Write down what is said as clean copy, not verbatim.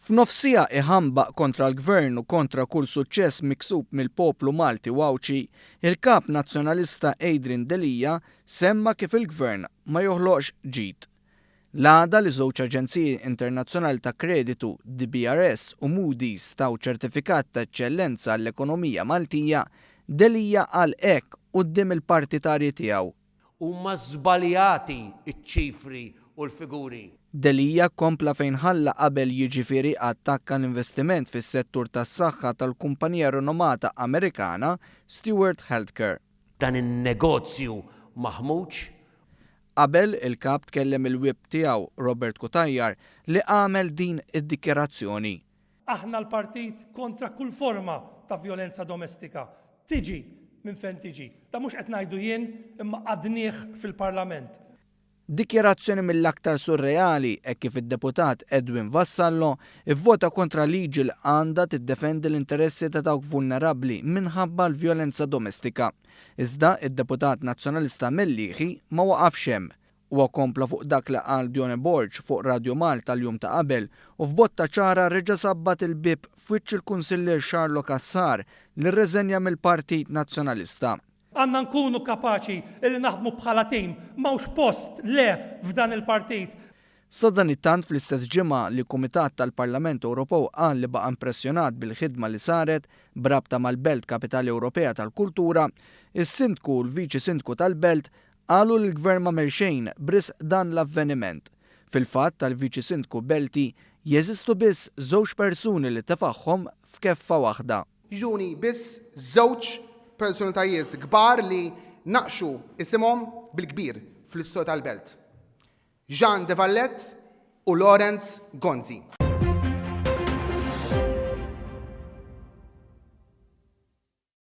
F'nofs siegħa iħambaq kontra l-Gvern u kontra kull suċċess miksub mill-poplu Malti u Għawdxi, il-Kap Nazzjonalista Adrian Delia semma kif il-Gvern ma joħloqx ġid. L-għada li żewġ aġenziji internazzjonali ta' kreditu, DBRS u Moody's taw ċertifikat ta' eċċellenza għall-ekonomija Maltija, Delia qal hekk quddiem il-partitarji tiegħu. Huma żbaljati ċ-ċifri u l-figuri. Delia kompla fejn ħalla qabel jiġifieri attakka l-investiment fis-settur tas-saħħa tal-kumpanija rinomata Amerikana Steward Healthcare. Dan in-negozju maħmuġ. Qabel, il-Kap tkellem il-Whip tiegħu Robert Cutajar li għamel din id-dikjarazzjoni. Aħna l-partit kontra kull forma ta' vjolenza domestika, tiġi minn fejn tiġi. Dan mhux qed ngħidu jien imma għadnieh fil-Parlament. Dikjarazzjoni mill-aktar surreali hekk kif id-Deputat Edwin Vassallo ivvota kontra liġi li għandha tiddefendi l-interessi ta' dawk vulnerabbli minħabba l-vjolenza domestika. Iżda id-Deputat Nazzjonalista Mellieħi ma waqafx hemm. Huwa kompla fuq dak li qal Dione Borg fuq Radju Malta l-jum ta' qabel u f'botta ċara reġa' sabbat il-bieb f'wiċċ il-Kunsillier Charlo Cassar li rreżenja mill-Partit Nazzjonalista. Għandna nkunu kapaċi li naħdmu bħala tim. M'hawnx post le f'dan il-partit. Sadanittant fl-istess ġimgħa li Kumitat tal-Parlament Ewropew qal li baqa' impressjonat bil-ħidma li saret b'rabta mal-Belt Kapitali Ewropea tal-Kultura, is-Sindku u l-Viċi Sindku tal-Belt qalu li l-Gvern m'għamel xejn b'risq dan l-avveniment. Fil-fatt għall-Viċi Sindku Belti jeżistu biss żewġ persuni li tefagħhom f'keffa waħda. Jiġuni biss żewġ personalitajiet kbar li naqqxu isimhom bil-kbir fl-istorja tal-belt. Jean de Valette u Lawrence Gonzi.